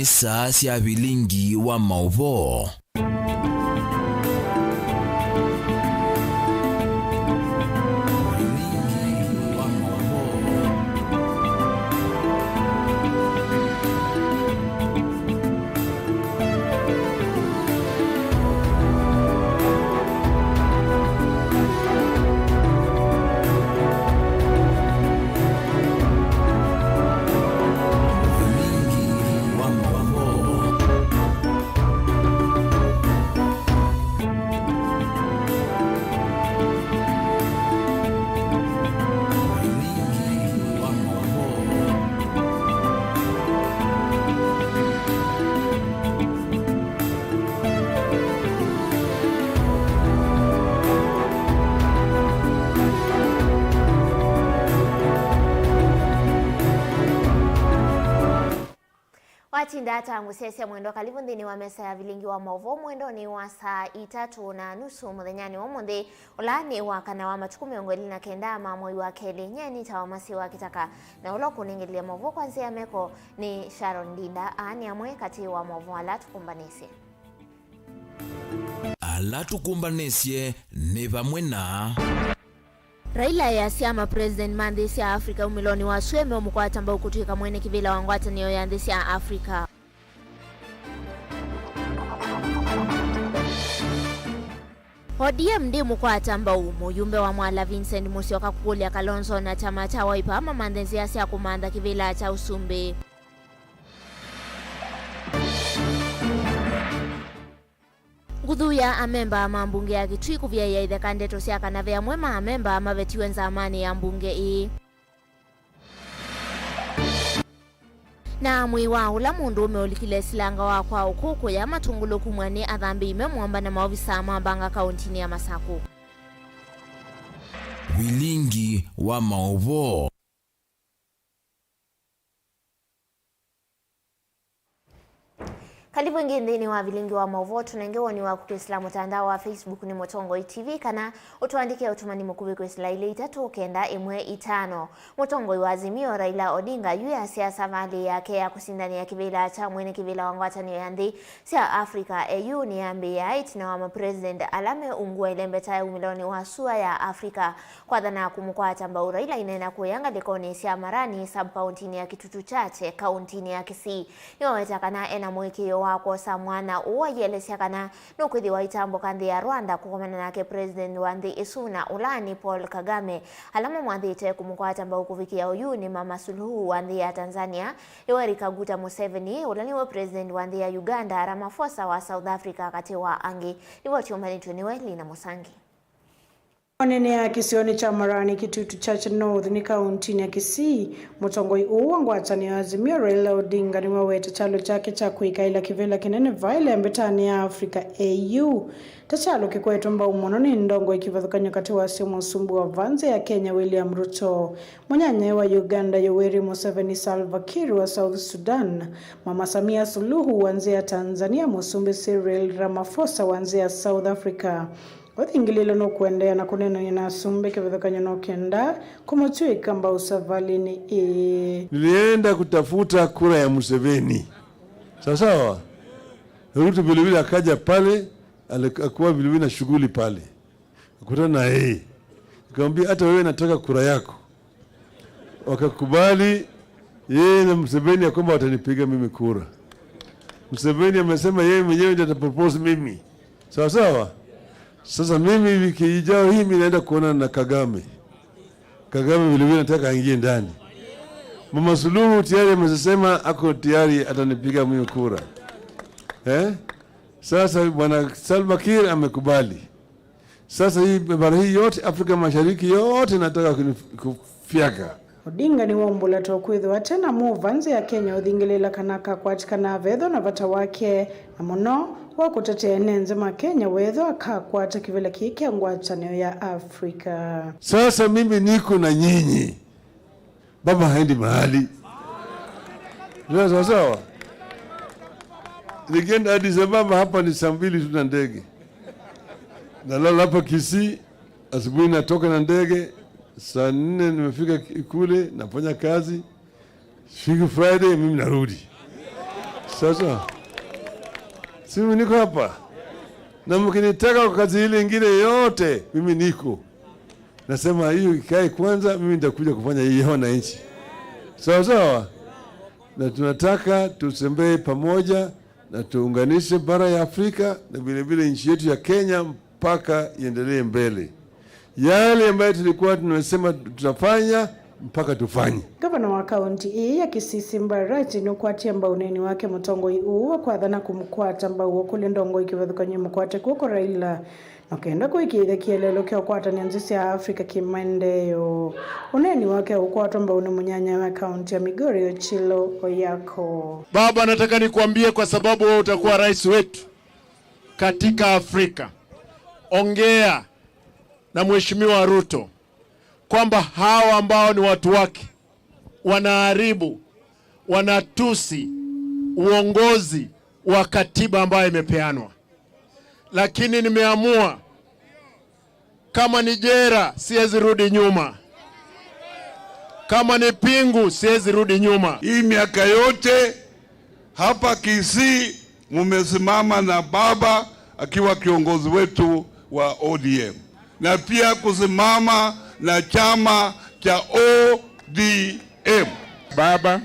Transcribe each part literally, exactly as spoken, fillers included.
Saa sya vilingi wa maũvoo. Watinda ata ngũsyaĩsya mwendwa, kalivu nthĩnĩ wa mesa ya vilingi wa maũvoo mwendonĩ wa saa itatũ na nusu mũthenyanĩ wa ũmũnthĩ, ũla nĩ wa kana wa matukũ mĩongo ĩlĩ na kenda ma mwei wa kelĩ. Nyie nĩtawa Masi wa Kĩtaka, na ũla ũkũnengelelya maũvoo kwa nzĩa ya meko nĩ Sharon Ndinda. Aa nĩ amwe katĩ wa maũvoo ala tũkũmbanĩsye. Ala tũkũmbanĩsye nĩ vamwe na. Raila easya ma president ma nthĩ sya Africa umĩlonĩ wa sue meũmũkwata mbau kũtw'ĩka mwene kĩvĩla wa ngwatanĩo ya nthĩ sya Africa. O D M ndĩmũkwata mbau, mũyumbe wa Mwala Vincent Musyoka kũkũlya Kalonzo na kyama kya Wiper mamanthe nzĩa sya kũmantha kĩvĩla kya ũsumbĩ. Nguthu ya amemba ma mbunge ya Kitui kũvyaĩa itheka ndeto sya kana ve amwe ma amemba mavetiwe nzamanĩ ya mbunge ĩĩ. Na mwĩĩ wa ũla mũndũũme ũlikile silanga wa kwa ũkũkũya matũngũlũ kumw'a nĩ athambĩi me mũamba na maovisaa ma mbanga kaũntinĩ ya Masakũ. Vilingi wa maũvoo. Kalivu ĩngĩ nthĩnĩ wa vilingi wa maũvoo. Tũnenge woni waku kwĩsĩla mũtandao wa Facebook nĩ Mũtongoi T V, kana ũtũandĩke ũtũmani mũkuvĩ kwĩsĩla ilĩ itatũ kenda ĩmwe itano. Mũtongoi wa Azimio, Raila Odinga, yu easya savalĩ yake ya kũsindanĩa kĩvĩla kya mwene kĩvĩla wa ngwatanĩo ya nthĩ sya Africa, A U, nĩyambĩĩa ĩtina wa ma president ala me ungu wa ĩlembeta ya umĩlonĩ wa sua ya Africa kwathana kũmũkwata mbau. Raila aineena kũya ngalĩkonĩ sya Marani, sub-kaũntinĩ ya Kitutu Chache, kaũntinĩ ya Kisii. Nĩwaweta kana ena mũĩkĩĩo wa kwosa mwana ũũ, aielesya kana nũkwĩthĩwa aitambũka nthĩ ya Rwanda kũkomana nake president wa nthĩ ĩsu na ũla nĩ Paul Kagame. Ala mamwathĩte kũmũkwata mbau kũvikĩa oyu nĩ Mama Suluhu wa nthĩ ya Tanzania, Yoweri Kaguta Museveni, ũla nĩwe president wa nthĩ ya Uganda, Ramaphosa wa South Africa, katĩ wa angĩ. Livoti yũmbanĩtw'e nĩwe Lina Mũsangi. Onene ya kĩsionĩ kya Marani, Kitutu Chache North, nĩ kaũntinĩ ya Kisii, mũtongoi ũũ wa ngwatanĩo ya Azimio, Raila Odinga, nĩwawete kyalo kyake kya kwĩkaĩla kĩvĩla kĩnene vaĩ lembetanĩ ya Africa, A U. Ta kyalo kĩkwetwe mbau mũno nĩ ndongoi kĩvathũkany'o katĩ wasyo mũsumbĩ wa va nthĩ ya Kenya, William Ruto, mũnyanyae wa Uganda, Yoweri Museveni, Salva Kiir wa South Sudan, Mama Samia Suluhu wa nthĩ ya Tanzania, mũsumbĩ Cyril Ramaphosa wa nthĩ ya South Africa. Ũthingĩlĩĩlo nũkũendeea na kũneenany'a na asumbĩ kĩvathũkany'o no kenda kũmũtw'ĩka mbau savalĩnĩ ĩĩ. Nilienda kutafuta kura ya Museveni. Sawa sawa? Ruto vilevile akaja pale, alikuwa vilevile na shughuli pale. Akutana na yeye. Akamwambia, "Hata wewe nataka kura yako." Wakakubali, yeye na Museveni, ya kwamba watanipiga mimi kura. Museveni amesema yeye mwenyewe ndiye atapropose mimi. Sawa sawa? Sasa mimi wiki ijao hii mimi naenda kuonana na Kagame. Kagame vile vile nataka aingie ndani. Mama Suluhu tayari amesema ako tayari atanipiga mimi kura. Eh? Sasa bwana Salva Kiir amekubali. Sasa hii bara hii yote, Afrika Mashariki yote inataka kunif-, kufyaka. Odinga nĩwaumbũla ta kwĩthĩwa ate na mũva nthĩ ya Kenya ũthingĩlĩĩla kana akakwatĩkana vethwa na vata wake, na mũno wa kũtetea ene nthĩ ma Kenya wethwa akakwata kĩvĩla kĩĩ kya ngwatanĩo ya Afrika. Sasa mimi niko na nyinyi. Baba haendi mahali. Ndio sawa sawa. Nikienda Addis Ababa hapa ni saa mbili tu na ndege. Nalala hapa Kisii, asubuhi natoka na ndege, saa nne nimefika ki-, kule, nafanya kazi. Siku Friday mimi narudi. Sawa sawa? Si mimi niko hapa. Na mkinitaka kwa kazi ile ingine yote, mimi niko. Nasema hiyo ikae kwanza, mimi nitakuja kufanya hii ya wananchi. Sawa sawa? Na tunataka tutembee pamoja na tuunganishe bara ya Afrika na vile vile nchi yetu ya Kenya mpaka iendelee mbele. Yale ambayo tulikuwa tunasema tutafanya, mpaka tufanye. Ngavana wa kaunti ĩĩ ya Kisii, Simba Arati, nũkwatie mbau ũneeni wake mũtongoi ũũ wa kwathana kũmũkwata mbau ũkũlya ndongoi kĩvathũkany'o mũkwate kw'oko Raila, na kenda kũĩkĩĩthya kĩeleelo kya ũkwatany'a nthĩ sya Africa kĩmaendeeo. Ũneeni wake ũkwatwa mbau nĩ mũnyanyae wa kaunti ya Migori, Ochilo Oyako. Baba, nataka nikuambie, kwa sababu wewe utakuwa rais wetu katika Afrika, ongea na Mheshimiwa Ruto kwamba hawa ambao ni watu wake wanaharibu, wanatusi uongozi wa katiba ambayo imepeanwa. Lakini nimeamua, kama ni jera, siwezi rudi nyuma. Kama ni pingu, siwezi rudi nyuma. Hii miaka yote hapa Kisii mumesimama na baba akiwa kiongozi wetu wa O D M, na pia kusimama na chama cha O D M. Baba,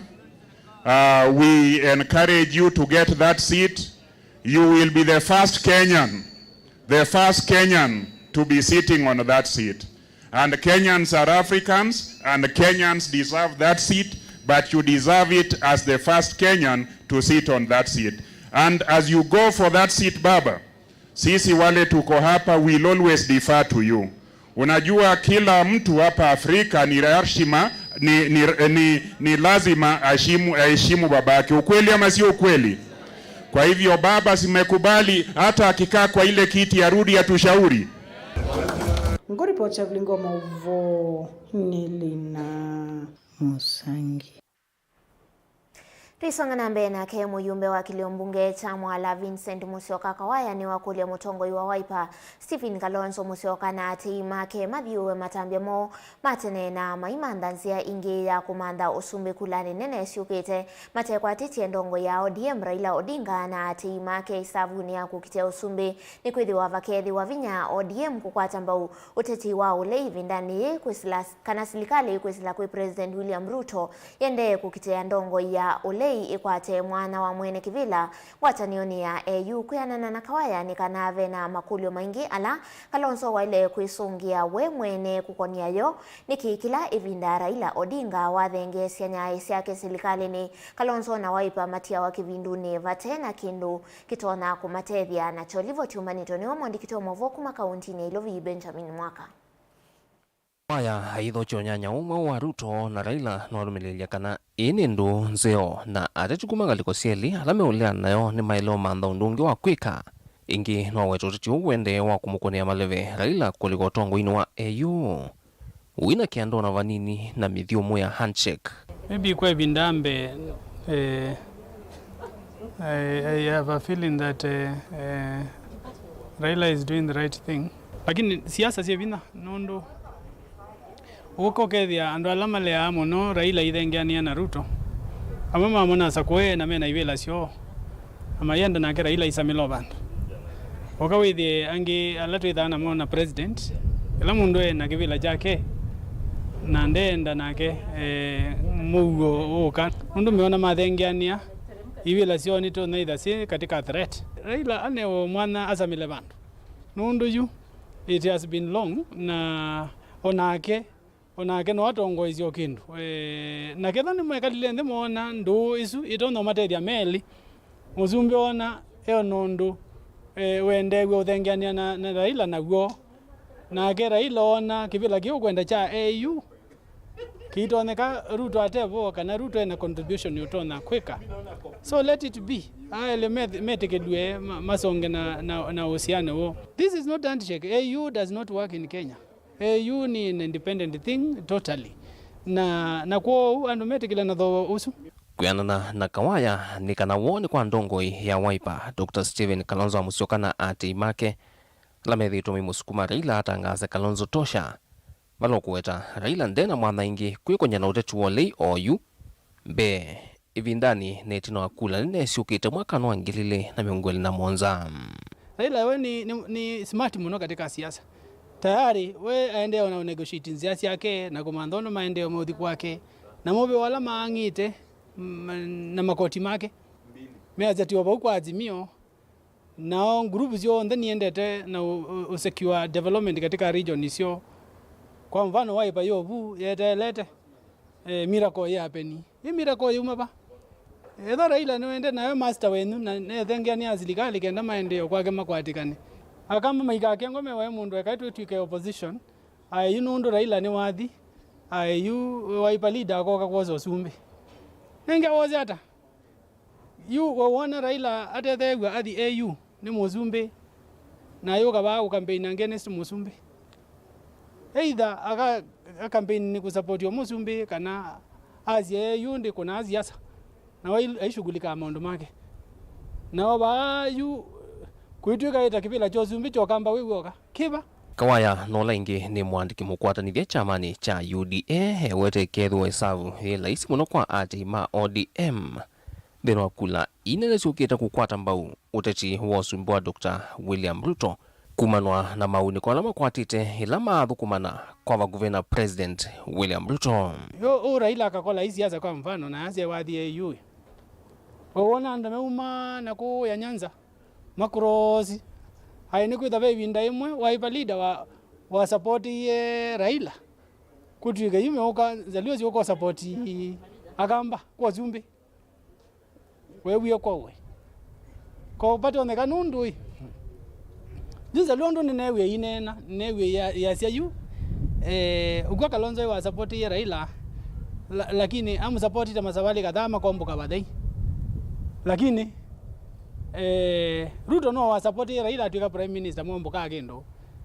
uh, we encourage you to get that seat. You will be the first Kenyan, the first Kenyan to be sitting on that seat. And Kenyans are Africans, and Kenyans deserve that seat, but you deserve it as the first Kenyan to sit on that seat. And as you go for that seat, Baba, sisi wale tuko hapa will always defer to you. Unajua, kila mtu hapa Afrika ni lazima, ni, ni, ni, ni lazima aheshimu, aheshimu babake. Ukweli ama sio ukweli? Kwa hivyo, baba, simekubali hata akikaa kwa ile kiti arudi atushauri. Ngũripoti ya Vilingi wa Maũvoo nĩ Lina Mũsangi. Twĩsonga na mbee nake, mũyumbe wa kĩlio mbunge kya Mwala Vincent Musyoka Kawaya nĩwakũlya mũtongoi wa Wiper Stephen Kalonzo Musyoka na atei make mathyũũe matambya moo ma tene na maimantha nzĩa ĩngĩ ya kũmantha ũsumbĩ kulanĩ nene syũkĩte, matekwatĩtye ndongoi ya O D M Raila Odinga na atei make ĩsavunĩ ya kũkitĩa ũsumbĩ, nĩkwĩthĩwa vakeethĩwa vinya O D M kũkwata mbau ũteti wa ũlei ĩvindanĩ yĩĩ kwĩsĩla kana silikalĩ ĩkwĩsĩla kwĩ President William Ruto yendee kũkitĩa ndongoi ya ũlei ĩkwate mwanya wa mwene kĩvĩla ngwatanĩonĩ ya A U. Kwĩanana na Kawaya, nĩ kana ve na makũlyo maingĩ ala Kalonzo waĩle kwĩsũngĩa we mwene kũkonĩa yo. Nĩkĩ kĩla ĩvinda Raila Odinga wathengeesya nyaĩ syake silikalĩnĩ, Kalonzo na Wiper matiawa kĩvindunĩ vate na kĩndũ kĩtonya kũmatethya nakyo? Livoti yũmbanĩtwe nĩwe mwandĩki wa maũvoo kuma kauntinĩ ya Ilovi, Benjamin Mwaka. Kawaya aithokya ũnyanya ũmwe wa Ruto na Raila nĩwalũmĩlĩlya kana ĩĩ nĩ ndũũ nzeo, na ateti kuma ngalĩko syelĩ ala meũleana nayo nĩmaĩle ũmantha ũndũ ũngĩ wa kwĩka. Ĩngĩ nĩwaweta ũteti ũũ ũendee wa kũmũkũnĩa maleve Raila kũlika ũtongoinĩ wa A U. Wĩna kĩandona vanini na mĩthyũmũ ya handshake. Maybe kwa ĩvinda mbee, eh, I, I have a feeling that, eh, eh, Raila is doing the right thing. Lakini siasa syĩ vinya, nũndũ ũka ũkethĩa andũ ala maleaa mũno Raila ithengeanĩa na Ruto, amwe mamona sakũe na mena ivĩla syoo, na mayenda nake Raila aisamĩla o vandũ. Ũka wĩthĩe angĩ ala twĩthaa namo na president, kĩla mũndũ e na kĩvĩla kyake, na ndeenda nake, eh, mũuo ũũka. Nũndũ meona mathengeanĩa, ivĩla syoo nĩtonya itha syĩ katika threat. Raila anewe mwanya asamĩle vandũ. Nũndũ yu, it has been long, na onake, onake no atongoesye o kĩndũ. Eh, na ketha nĩmekalile nthĩ moona ndũũ isu itonya ũmatethya melĩ, mũsumbĩ oona e na ũndũ, eh, wendeew'e ũthengeanĩa na, na Raila naw'o. Nake Raila oona kĩvĩla kĩu kwenda kya A U kĩitonyeka Ruto ate vo, kana Ruto ena contribution ũtonya kwĩka. So let it be. Aelĩ meth-, metĩkĩlw'e ma-, masonge na, na, na ũsianĩ woo. This is not handshake. A U does not work in Kenya. A U ni an independent thing totally. Na, na kwoou andũ metĩkĩle na thooa ũsu. Kwĩanana na Kawaya, nĩ kana woo nĩ kwa ndongoi ya Wiper, Doctor Stephen Kalonzo Musyoka na aatĩĩi make, ala methĩĩtwe maimũsukuma Raila atangaase Kalonzo tosha. Vala ũkũweta, Raila nde na mwanya ĩngĩ kwĩkony'a na ũteti wa ũlei oyu mbee ĩvindanĩ na ĩtina wa kula nene syũkĩte mwaka wa ngili ilĩ na mĩongo ĩlĩ na mũonza. Raila we ni, ni, ni smart mũno katika siasa. Tayari we aendee na negotiate nzĩa syake na kũmantha ũndũ maendee mauthi kwake na movĩwa ala maang'ĩte, mm, na makoti make. Measya ti o vau kwa Azimio, nao group syonthe niendete na u, u, u secure development katika region isyo. Kwa mfano, Wiper yovu yeteelete, eh, miracle yĩ apeni. Ĩ miracle yuma va? Etha Raila nĩwende nawe master wenyu na nethengeanĩa asilikali kenda maendeeo kwake makwatĩkane. Akamba maikakengwa mewae mũndũ ekae twĩtw'ĩke opposition. Aĩ yu nũndũ Raila nĩwathi. Aĩ yu Wiper leader akoka kwosa ũsumbĩ. Nenge wose ata? Yu we wona Raila atetheew'a athi A U nĩ mũsumbĩ, na ayũka vaa kũkampeini against mũsumbĩ? Either aka, akakampeini nĩ kũsapoti o mũsumbĩ, kana asye A U ndĩkũnaa siasa, na wai-, aishughulikaa maũndũ make. Nao vaa yu kwĩtw'ĩka ĩta kĩvĩla kya ũsumbĩ kya ũkamba wĩ w'oka. Kĩva? Kawaya Nola ĩngĩ nĩ mũandĩki mũkwatanĩthya kyamanĩ kya U D A, ewete ĩkethĩwa ĩsavu yĩ laisi mũno kwa aatĩĩi ma O D M nthĩnĩ wa kula ii nene syũkĩte kũkwata mbau ũteti wa ũsumbĩ wa Doctor William Ruto kumanwa na maunĩko ala makwatĩte ĩla maathũkũmana kwa vakuvĩ na President William Ruto. Yo, ũ Raila akakola ii siasa kwa mfano na asye wathi A U. Wawona andũ meuma na kũya Nyanza makrosi. Aĩ nĩkwĩtha ve ĩvinda ĩmwe Wiper leader wa, wasapotie Raila. Kũtw'ĩke yu meũka, Nzalio syũka ũsapoti Akamba kwa ũsumbĩ. Weewie kwa ũĩ. Ko vate oneka nũndũ ĩ. Yu Nzalio ũndũ nĩneewie ineena, nĩneewie ya, yasya yu, eh, ũkw'a Kalonzo ĩ wasapotie Raila, la, lakini amũsapotite masavalĩ kadhaa makomboka vathei. Lakini, eh, Ruto no wasapotie Raila atw'ĩka prime minister mombokaa kĩndũ.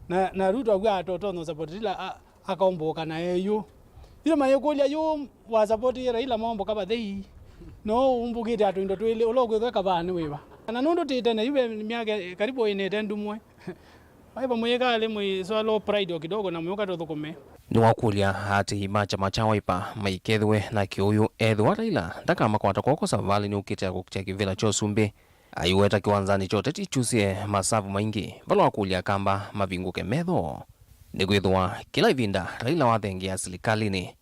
Na, na Ruto akw'a atotonya ũsapoti Raila, a, akaũmbũka na eyu. Yu mayĩkũlya, yu wasapotie Raila momboka vathei, no ũmbũkĩte atũ indo twĩlĩ, ũla ũkwĩthwa kavaa nĩ wĩva? Na nũndũ tĩ tene, yu ve myaka karibu ĩnĩte ndumwe. Wiper mũyĩkalĩ mũiswalwa pride o kidogo na mũyũka tũthũkũme. Nĩwakũlya aatĩĩi ma kyama kya Wiper maikethĩwe na kĩũyũ ethĩwa Raila ndakamakwata kw'oko savalĩnĩ yũkĩte ya kũkitĩa kĩvĩla kya ũsumbĩ. Aiweta kĩwanzanĩ kya ũteti kyusĩe masavu maingĩ, vala wakũlya Akamba mavingũke metho. Nĩkwĩthĩwa kĩla ĩvinda Raila wathengea silikalĩnĩ,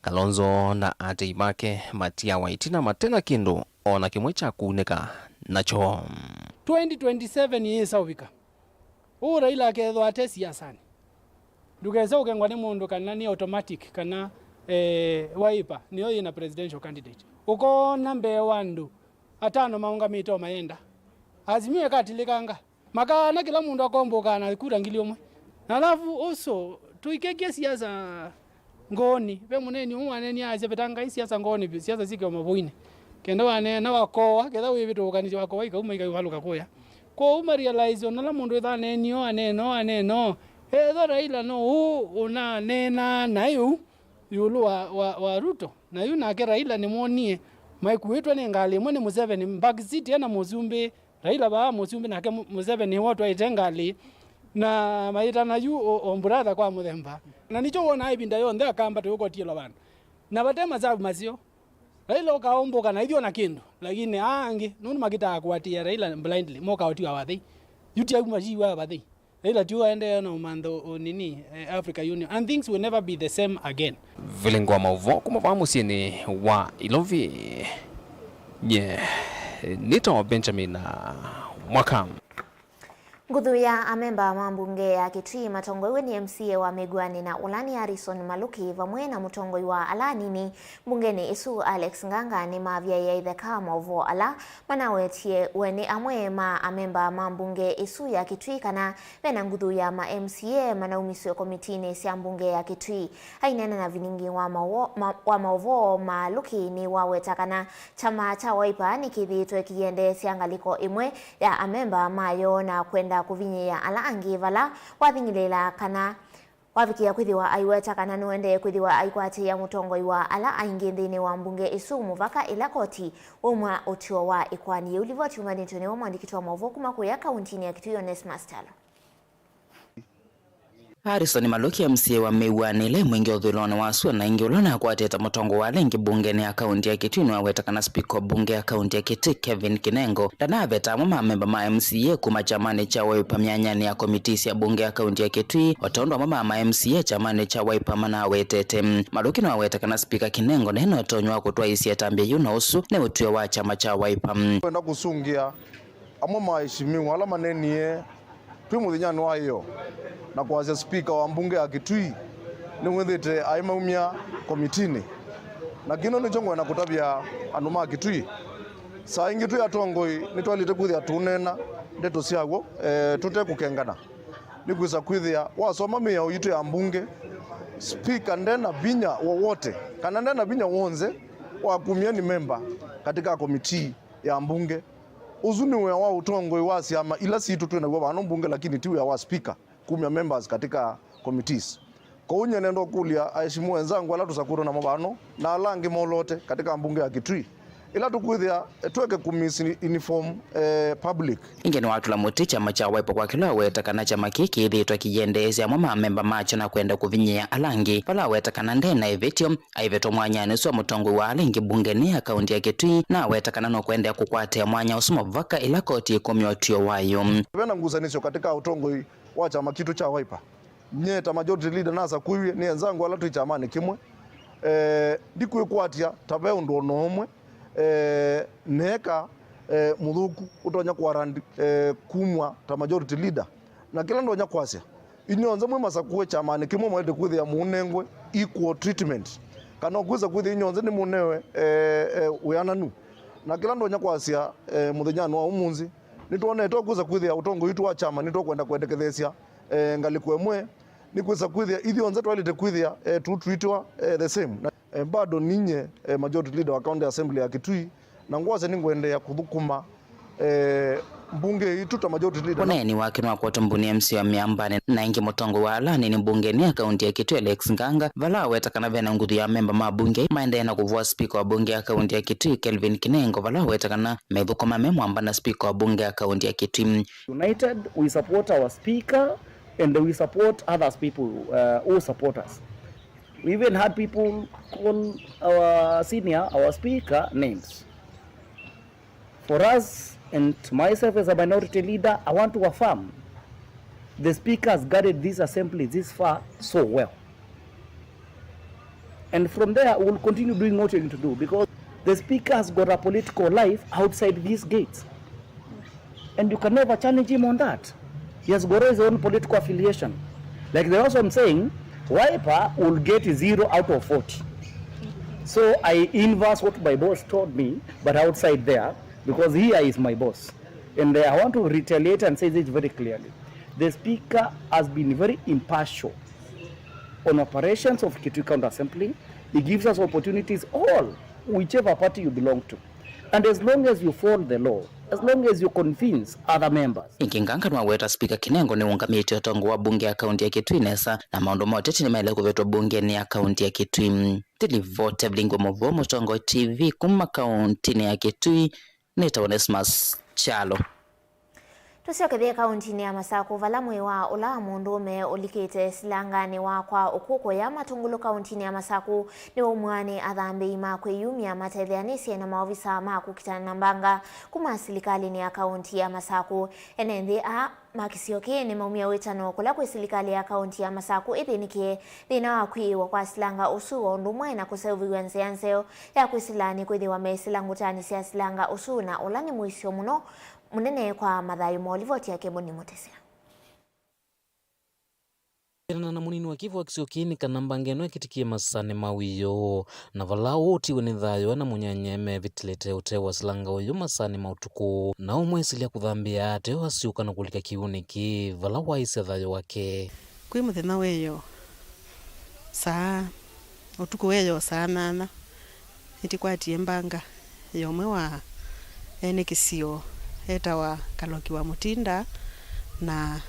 Kalonzo na aatĩĩi make matiawa ĩtina mate na kĩndũ o na kĩmwe kya kũunĩka nakyo. Twenty twenty-seven yĩsa ũvika. Ũũ Raila akethwa ate siasanĩ. Ndũkese ũkengwa nĩ mũndũ kana nĩ automatic kana, eh, Wiper nĩyo yĩna presidential candidate. Ũkoona mbee wa andũ atano maũngamĩte o mayenda. Azimio ĩkatilĩkanga. Makaana kĩla mũndũ akombũkaa na kura ngili ũmwe. Na alafu also, tũikekye siasa ngoonĩ. Ve mũneeni ũmwe waneenie asya, "Vetangai siasa ngoonĩ vyũ, siasa syĩkĩwe mavoinĩ." Kenda waneena wakowa, ketha wĩvĩtũũkanĩsya wakowa ikauma ikaivalũka kũya. Kwoou ma realize ona ũla mũndũ wĩthaa aneenie ũũ, aneena ũũ, aneena ũũ. Ethwa Raila no ũũ ũnaneenaa naĩ ũu ĩũlũ wa, wa, wa Ruto. Na yu nake Raila nĩmwonie maikuĩtwe nĩ ngalĩ ĩmwe nĩ Museveni, back seat ena mũsumbĩ. Raila vaa mũsumbĩ nake Mu-, Museveni nĩwe ũtwaĩte ngalĩ, na mayĩtana yu o, o brother kwa mũthemba. Na nĩkyo wonaa ĩvinda yonthe Akamba tũyũkotiĩlwa vandũ. Na vate masavu maseo. Raila ũkaũmbũka na ithyĩ ona kĩndũ, lakini aa angĩ, nũndũ makĩtaa kũatĩĩa Raila blindly, moka ũtiwa vathei. Yu ti auma tiwa vathei. Raila ti ũaendee na ũmantha ũ-, nini, eh, Africa Union. And things will never be the same again. Vilingo wa maũvoo kuma vaa mũsyĩnĩ wa Ilovi. Nye nĩtawa Benjamin Mwaka. Nguthu ya amemba ma mbunge ya Kitui matongoew'e nĩ M C A wa Mĩguanĩ na ũla nĩ Harrison Maluki vamwe na mũtongoi wa ala anini mbungenĩ ĩsu Alex Nganga nĩmavyaĩe itheka maũvoo ala manawetie we nĩ amwe ma amemba ma mbunge ĩsu ya Kitui kana vena nguthu ya ma M C A manaumisw'e komitinĩ sya mbunge ya Kitui. Aineena na vilingi wa mawo-, ma-, wa maũvoo, Maluki nĩwaweta kana kyama kya Wiper nĩkĩthĩĩtwe kĩiendeesya ngalĩko ĩmwe ya amemba mayo na kwenda kũvinyĩĩa ala angĩ vala wathing'ĩlĩĩla kana wavikĩa kwĩthĩwa aiweta kana nũendee kwĩthĩwa aikwatĩĩa mũtongoi wa ala aingĩ nthĩnĩ wa mbunge ĩsu mũvaka ĩla koti waumw'a ũtw'o wa ĩkoani yĩu. Livoti yumanĩtw'e nĩwe mwandĩki wa maũvoo kuma kũya kauntinĩ ya Kitui, Onesmus Tala. Harrison Maluki, M C A wa Mĩw'anĩ ĩla ĩ Mwingĩ ũthũĩlonĩ wa sua, na ĩngĩ ũla ũnakwatĩte mũtongoi wa ala aingĩ mbungeni ya kaunti ya Kitui, nĩwaweta kana spika wa mbunge ya kaunti ya Kitui, Kevin Kinengo, ndanaveta amwe ma amemba ma M C A kuma kyamanĩ kya Wiper myanyanĩ ya komitii sya mbunge ya kaunti ya Kitui, o ta ũndũ amwe ma ma M C A kyamanĩ kya Wiper manawetete. Maluki nĩwaweta kana spika Kinengo nde na ũtonyi wa kũtwaĩĩsya ĩtambya yĩu, na ũsu nĩ ũtw'ĩo wa kyama kya Wiper. Kwenda kũsũngĩa amwe ma aheshimiwa ala manenie twĩ mũthenyanĩ wa ĩyo na kwasya spika wa mbunge ya Kitui nĩwĩthĩte aimaumya komitinĩ. Na kĩno nĩkyo ngwenda kũtavya andũ ma Kitui. Saa ingĩ twĩ atongoi nĩtwaĩlĩte kwĩthĩa tũũneena ndeto sya w'o, eh, tũte kũkengana. Nĩkwĩsa kwĩthĩa wasoma mĩao yitũ ya mbunge, spika ndena vinya wowote, kana ndena vinya w'onthe wa kumya ni memba katika komitii ya mbunge. Ũsu nĩ wĩa wa ũtongoi wa syama ila sitũ twĩ naw'o vano mbunge, lakini ti wĩa wa spika kumya members katika committees. Kwoou nyie nenda ũkũlya aheshimiwa wenzangu ala tũsakũtwe namo vano na ala angĩ moloote katika mbunge ya Kitui, ila tũkwĩthĩa, eh, tweke kũmisinform, eh, public. Ĩngĩ nĩwatũla mũtĩ kyama kya Wiper kwa kĩla aweta kana kyama kĩĩ kĩĩthĩĩtwe kĩyendeesya amwe ma amemba makyo na kwenda kũvinyĩĩa ala angĩ, vala aweta kana nde na ĩvĩtyo, aivetwa mwanyanĩ ũsu wa mũtongoi wa ala aingĩ mbungenĩ ya kaunti ya Kitui, na aweta kana nũkũendeea kũkwatĩa mwanya ũsu mũvaka ĩla koti ĩkumya ũtw'ĩo wayo. Ve na ngusanĩsyo katika ũtongoi wa kyama kitũ kya Wiper. Nyie ta majority leader nasakũiw'e nĩ enzangu ala twĩ kyamanĩ kĩmwe. Eh, ndikwĩkwatya ta ve ũndũ o na ũmwe, eh, neeka, eh, mũthũku ũtonya kũwarrant, eh, kumw'a ta majority leader. Na kĩla ndonya kwasya, inyw'onthe mwĩ masakũe kyamanĩ kĩmwe mwaĩlĩte kwĩthĩa mũũnengwe equal treatment, kana ũkwĩsa kwĩthĩa inyw'onthe nĩmũnewe, eh, eh, wĩananu. Na kĩla ndonya kwasya, eh, mũthenyanĩ wa ũmũnthĩ, nĩtwonete ũkwĩsa kwĩthĩa ũtongoi witũ wa kyama nĩtũkwenda kwendeketheesya, eh, ngalĩko ĩmwe, nĩkwĩsa kwĩthĩa ithyonthe twaĩlĩte kwĩthĩa, eh, tũtwitwa, eh, the same. Na, eh, bado ninyie, eh, majority leader wa County Assembly ya Kitui, na ngwasya nĩngũendeea kũthũkũma, eh, mbunge yitũ ta majority leader. Ũneeni wake nĩwakwatwa mbunĩ ya M C A wa Mĩambanĩ, na ĩngĩ mũtongoi wa ala anini mbungenĩ ya kaunti ya Kitui, Alex Nganga, vala aweta kana ve na nguthu ya amemba ma mbunge maendee na kũvũa spika wa mbunge ya kaunti ya Kitui, Kelvin Kinengo, vala aweta kana methũkũma me mwamba na spika wa mbunge ya kaunti ya Kitui. United, we support our speaker and we support others people, uh, who support us. We even had people call our senior, our speaker, names. For us and myself as a minority leader, I want to affirm the speaker has guided this assembly this far so well. And from there, we will continue doing what we're going to do because the speaker has got a political life outside these gates. And you can never challenge him on that. He has got his own political affiliation. Like the last one saying, Wiper will get zero out of forty. So I inverse what my boss told me, but outside there, because here is my boss. And I want to retaliate and say this very clearly. The speaker has been very impartial on operations of Kitui County Assembly. He gives us opportunities all, whichever party you belong to. And as long as you follow the law, as long as you convince other members. Ĩngĩ Nganga nĩwaweta spika Kinengo nĩũngamĩtye ũtongoi wa mbunge ya kaunti ya Kitui nesa, na maũndũ ma ũteti nĩmaĩle kũvetwa mbungenĩ ya kaunti ya Kitui. Ndĩlivoti Evelyn Ngwe Mũvũa, Mũtongoi T V, kuma kauntinĩ ya Kitui, nĩtawa Onesmus Kyalo. Tũsyokethye kauntinĩ ya Masakũ, vala mwĩĩ wa ũla mũndũũme ũlikĩte silanganĩ wa kwa ũkũkũya matũngũlũ kauntinĩ ya Masakũ nĩwaumw'a nĩ athambĩi ma kwĩyumya matetheanĩsye na maovisa ma kũkitana na mbanga kuma silikalĩnĩ ya kaunti ya Masakũ. Ene nthĩ aa ma kĩsio kĩĩ nĩmaumie wĩtano kũla kwĩ silikalĩ ya kaunti ya Masakũ ĩthĩnĩkĩe thĩna wa kwĩĩwa kwa silanga ũsu, o ũndũ ũmwe na kũseũvĩw'a nzĩa nzeo ya kwĩsĩla nĩkwĩthĩwa meĩsĩla ngũtanĩ sya silanga ũsu, na ũla nĩ mũisyo mũno mũnene kwa mathayũ ma livoti ya Kĩmbũni Mũtĩsya. Kwĩanana na mũnini wa kĩvũ wa kĩsio kĩĩ nĩ kana mbanga ĩno ĩkĩtĩkĩe masaanĩ ma wĩoo, na vala ũũ ũtiwe nĩ thayũ, e na mũnyanya mevĩtĩlĩte ũtee wa silanga ũyũ masaanĩ ma ũtukũ, na ũmwĩsĩlya kũthambĩa ateo asyũka na kũlika kĩw'ũnĩ kĩĩ, vala waisya thayũ wake. Kwĩ mũthenya wĩoo saa, ũtukũ wĩoo saa nyanya, nĩtĩkwatie mbanga ya ũmwe wa ene kĩsio etawa Kaloki wa Mũtinda, na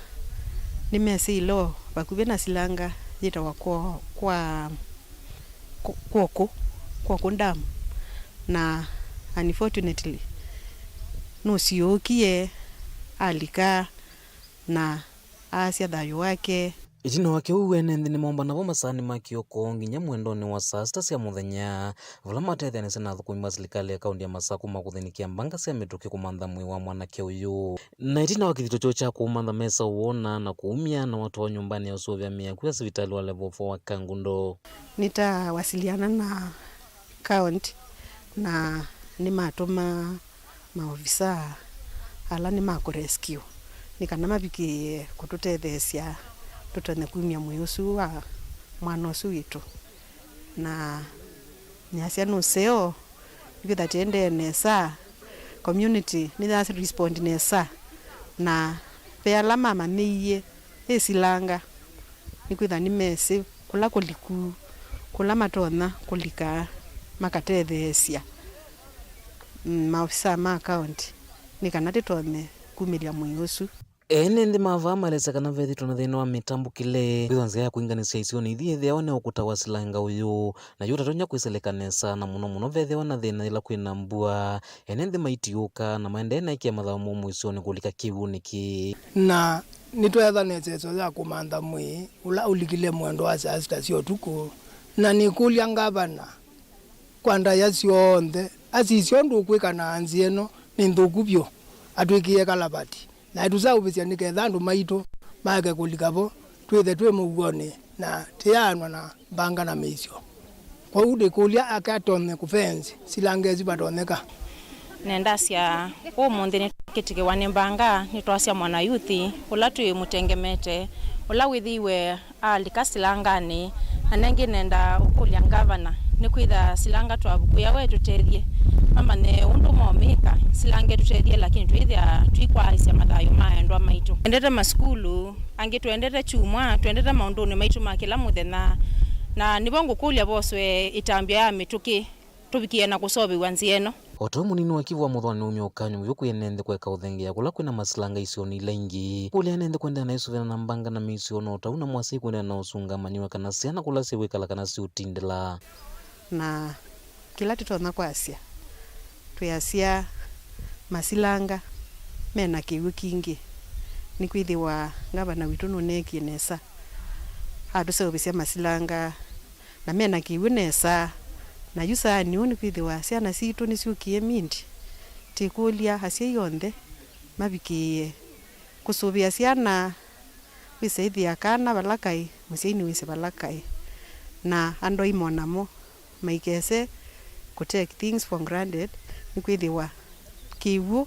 nĩmesĩ ĩlo vakuvĩ na silanga yĩtawa Kwo-, kwa, Kwo-, Kwokũ, Kwokũ Dam, na unfortunately nũsiũũkie alika na aasya thayũ wake. Ĩtina wa kĩu, ene nthĩ nĩmaũmbana vo masaanĩ ma kĩoko nginya mwendonĩ wa saa sita sya mũthenya, vala matetheanĩsye na athũkũmi ma silikalĩ ya kaũntĩ ya Masakũ ma kũthĩnĩkĩa mbanga sya mĩtũkĩ kũmantha mwĩĩ wa mwanake ũyũ. Na ĩtina wa kĩthito kyoo kya kũũmantha, mesa ũwona na kũumya na watwawa nyũmbanĩ ya ũsũvĩa mĩaku ya sivitalĩ wa Level four wa Kangundo. Nĩtawasiliana na county na nĩmatũma maovisaa ala nĩ ma kũ rescue nĩ kana mavikĩĩe kũtũtetheesya tũtonye kumya mwĩĩ ũsu wa mwana ũsu witũ. Na nĩasya nũseo, nĩkwĩtha tĩendee nesa, community nĩya respond nesa, na ve ala mamanyĩie ĩsilanga, nĩkwĩtha nĩmesĩ kũla kũliku, kũla matonya kũlika makatetheesya, mm, maovisaa ma county nĩ kana tĩtonye kumĩlya mwĩĩ ũsu. Ene nthĩ ma vaa maelesya kana vethĩtwe na thĩna wa mĩtambũkĩle, kwĩthwa nzĩa ya kwĩnganĩsya isionĩ ithi yĩthĩawa nĩ ũkũta wa silanga ũyũ, na yu ũtatonya kwĩsĩlĩka nesa, na mũno mũno vethĩawa na thĩna yĩla kwĩna mbua. Ene nthĩ maitiũka na maendee na ĩkĩa mathaũ moo mũisyonĩ kũlika kĩw'ũnĩ kĩĩ. Na nĩtweetha na ĩseso ya kũmantha mwĩĩ ũla ũlikile mwendo wa saa sita sya ũtukũ, na nĩkũlya ngavana kwa ndaĩa syonthe asisye ũndũ ũkwĩka na nzĩa ĩno nĩ nthũku vyũ, atwĩkĩe kalavati. Na ĩtũseũvĩsya nĩ ketha andũ maitũ maeke kũlika vo, twĩthe twĩ mũuonĩ na tĩyaanwa na mbanga na mĩisyo. Kwoou ndĩkũlya akatonye kũfenzi silanga ĩsu vatonyeka. Nendasya ũmũnthĩ nĩtwakĩtikĩwa nĩ mbanga, nĩtwasya mwana yuthi ũla twĩmũtengemete, ũla wĩthĩiwe alika silanganĩ, na nengĩ nenda ũkũlya ngavana nĩkwĩtha silanga twavukũĩa we tũtethye, mamanye ũndũ momĩka silanga ĩtũtethye, lakini twĩthĩa twĩkwaaĩsya mathayũ ma endwa maitũ. Twendete masukulu, angĩ twendete kyumwa, twendete maũndũnĩ maitũ ma kĩla mũthenya, na nĩvo ngũkũlya voswe ĩtambya ya mĩtũkĩ tũvikĩe na kũseũvĩw'a nzĩa ĩno. O ta ũu mũnini wa Kivu wa Mũthoni nĩwaumya ũkany'o mũvyũ kwĩ ene nthĩ kũeka ũthengeea kũla kwĩna masilanga isionĩ ila ingĩ. Kũlya ene nthĩ kũendeea na ĩsũvĩana na mbanga na mĩisyo, no ta ũu na mwasya kũendeea na ũsũngamani wa kana syana kũla syĩwĩkala kana siũtindĩla. Na kĩla tũtonya kwasya, twĩasya masilanga mena kĩw'ũ kingĩ, nĩkwĩthĩwa ngavana witũ nũneekie nesa, atũseũvĩsya masilanga na mena kĩw'ũ nesa. Na yu saani ũũ nĩkwĩthĩwa syana sitũ nĩsyũkie mindi. Tĩkũlya asyai onthe mavikĩĩe kũsũvĩa syana, wĩse ĩthĩa kana vala kaĩ, mũsyai nĩwĩsĩ vala kaĩ. Na andũ aima o namo maikese kũ take things for granted, nĩkwĩthĩwa kĩw'ũ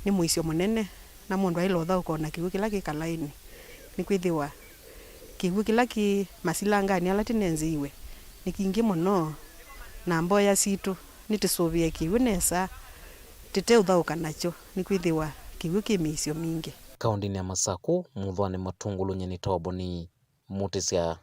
nĩ mũisyo mũnene, na mũndũ aĩle ũthaũka o na kĩw'ũ kĩla kĩ kalaĩnĩ, nĩkwĩthĩwa kĩw'ũ kĩla kĩ masilanganĩ ala tũnenziwe nĩ kingĩ mũno, na mboya sitũ nĩ tũsũvĩe kĩw'ũ nesa, tũteũthaũka nakyo, nĩkwĩthĩwa kĩw'ũ kĩ mĩisyo mingĩ. Kaũndĩnĩ ya Masakũ, Mũthwani Matũngũlũ, nyie nĩ Toboni Mũtĩsya.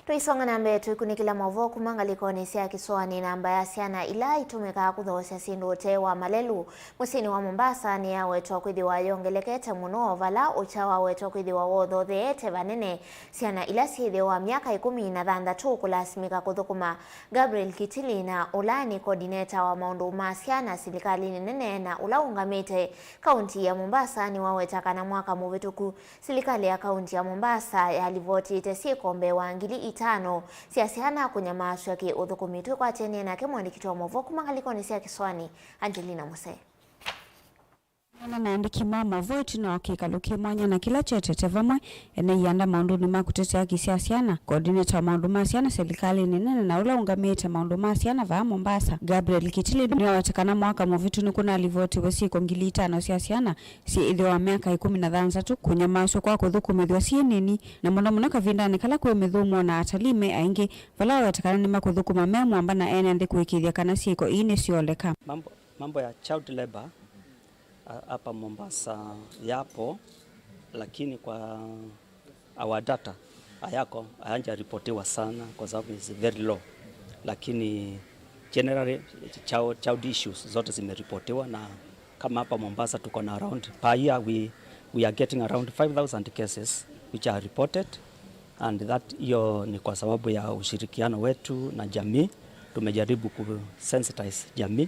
Tũisonga na mbee, tũikunĩkĩla maũvoo kuma ngalĩkonĩ sya kĩsoanĩ. Namba ya syana ila itũmĩkaa kũthoosya syĩndũ ũtee wa malelũ mũsyĩnĩ wa Mombasa nĩyawetwa kwĩthĩwa yongelekete mũno, vala ũkya wawetwa kwĩthĩwa wothotheete vanene syana ila syĩ ĩtheo wa myaka ĩkũmi na thanthatũ kũlasimĩka kũthũkũma. Gabriel Kitili, na ũla nĩ coordinator wa maũndũ ma syana silikalĩnĩ nene na ũla ũngamĩte kaunti ya Mombasa, nĩwaweta kana mwaka mũvĩtũku, silikalĩ ya kaunti ya Mombasa yalivotĩte syĩko mbee wa ngili itano sya syana kũnyamaasw'a kĩ-ũthũkũmi. Twĩkwatĩanĩe nake mũandĩki wa maũvoo kuma ngalĩkonĩ sya kĩsoanĩ, Angelina Muse. Kũneena na aandĩki ma maũvoo ĩtina wa kĩkalo kĩ mwanya na kĩla kyetete vamwe ene ianda maũndũnĩ ma kũtetea haki sya syana, coordinator wa maũndũ ma syana silikalĩnĩ nene na ũla ũngamĩĩte maũndũ ma syana vaa Mombasa, Gabriel Kitili, nĩwaweta kana mwaka mũvĩtu nĩkũnalivotiwe syĩko ngili itano sya syana syĩ ĩtheo wa myaka ĩkũmi na thanthatũ kũnyamaasw'a kwa kũthũkũmĩthw'a syĩ nini, na mũno mũno kavindanĩ kala kwĩ mĩthũmũo na atalii me aingĩ, vala waweta kana nĩmakũthũkũma me mwamba na ene nthĩ kũĩkĩĩthya kana syĩko ii nĩsyoleka. Mambo, mambo ya child labor, ah, hapa Mombasa yapo, lakini kwa our data hayako, hayajaripotiwa sana kwa sababu is very low, lakini generally child, child issues zote zimeripotiwa, na kama hapa Mombasa tuko na around, per year we, we are getting around five thousand cases which are reported, and that, hiyo ni kwa sababu ya ushirikiano wetu na jamii. Tumejaribu ku sensitize jamii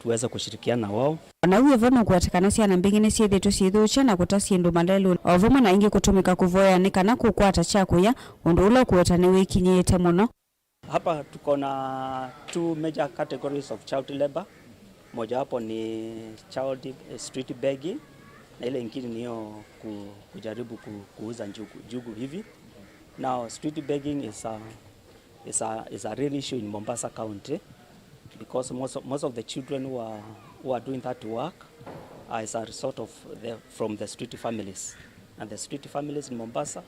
tuweze kushirikiana na wao. O na ũu wĩ vo, nũkũweta kana syana mbingĩ nĩsyĩthĩĩtwe syĩthũkya na kũta syĩndũ malelũnĩ, o vamwe na ingĩ kũtũmĩka kũvoya nĩ kana kũkwata kya kũya, ũndũ ũla ũkũweta nĩwĩkinyĩĩte mũno. Hapa tuko na two major categories of child labor. Mojawapo ni child, eh, street begging, na ile ingine ni hiyo ku-, kujaribu ku-, kuuza njugu, njugu hivi. Now, street begging is a, is a, is a real issue in Mombasa County because most of, most of the children who are, who are doing that work are as a result of the, from the street families. And the street families in Mombasa,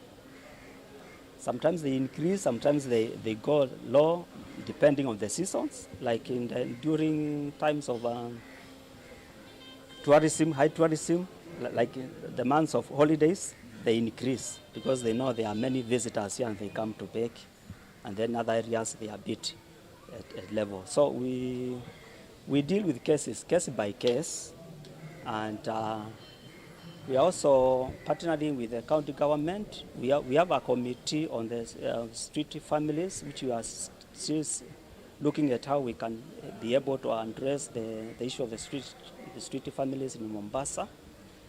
sometimes they increase, sometimes they, they go low, depending on the seasons. Like in the, during times of, um, tourism, high tourism, li-, like in the months of holidays, they increase because they know there are many visitors here and they come to beg. And then other areas, they are a bit at, at level. So we, we deal with cases, case by case, and, uh, we are also partnering with the county government. We, are, we have a committee on the, uh, street families, which we are s-, still s-, looking at how we can, uh, be able to address the, the issue of the street, the street families in Mombasa.